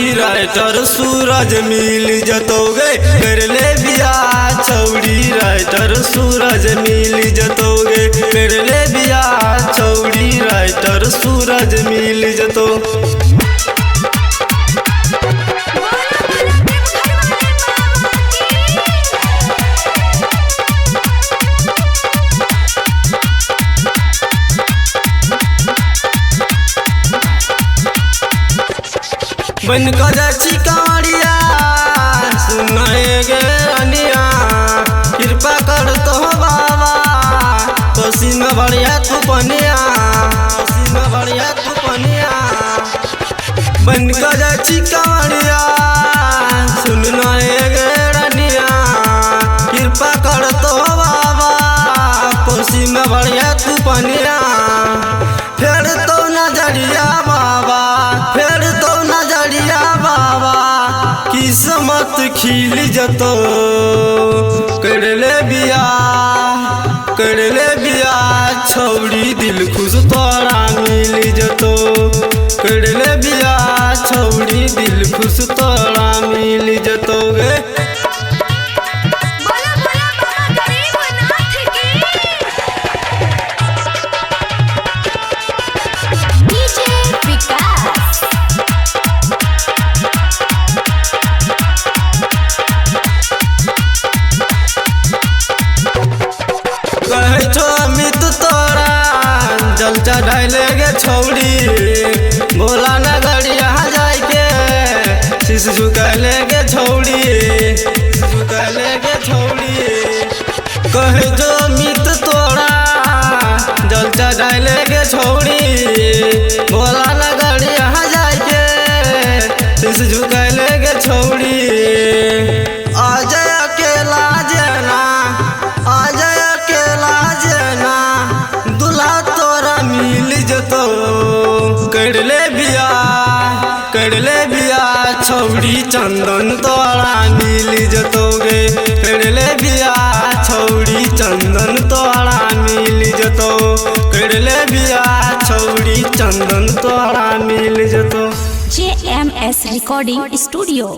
छौड़ी राइटर सूरज मिल जतो गे। कर ले बियाह छौड़ी राइटर सूरज मिल जतो गे। कर ले बियाह छौड़ी राइटर सूरज मिल जतो। बन कऽ जाइ छी कांवरिया सुनाए गे अनिया, कृपा कर तो बाबा कोसी में बढ़िया तू पनिया, कोसी में बढ़िया तू पनिया। बन कऽ जाइ छी कांवरिया सुनाए गे अनिया, कृपा कर तो बाबा कोसी में बढ़िया तू पनिया। फेर तो नजरिया बाबा, फेर तो नजरिया बाबा, किस्मत खिल जतो। कर ले बियाह, कर ले बियाह छौड़ी दिल खुश तोरा मिल जतो। कर ले बियाह छौड़ी दिल खुश तोरा मिल जतो गे। अमित तोरा जल चढ़ाइले गे छौड़ी, भोला नगरिया जाइके शीश झुकैले गे छौड़ी, झुकैले गे छौड़ी। कहै छौ अमित तोरा जल चढ़ाइले गे छौड़ी, भोला नगरिया जाइके शीश झुकैले गे छौड़ी। अजय अकेला जेना, अजय अकेला जेना दुल्हा तोरा मिल जतो। कर ले बियाह, कर ले बियाह छौड़ी चंदन तोरा मिल जतो गे। कर ले बियाह छौड़ी चंदन तोरा मिल जतो। कर ले बियाह छौड़ी चंदन तोरा मिल जतो। JMS Recording Studio।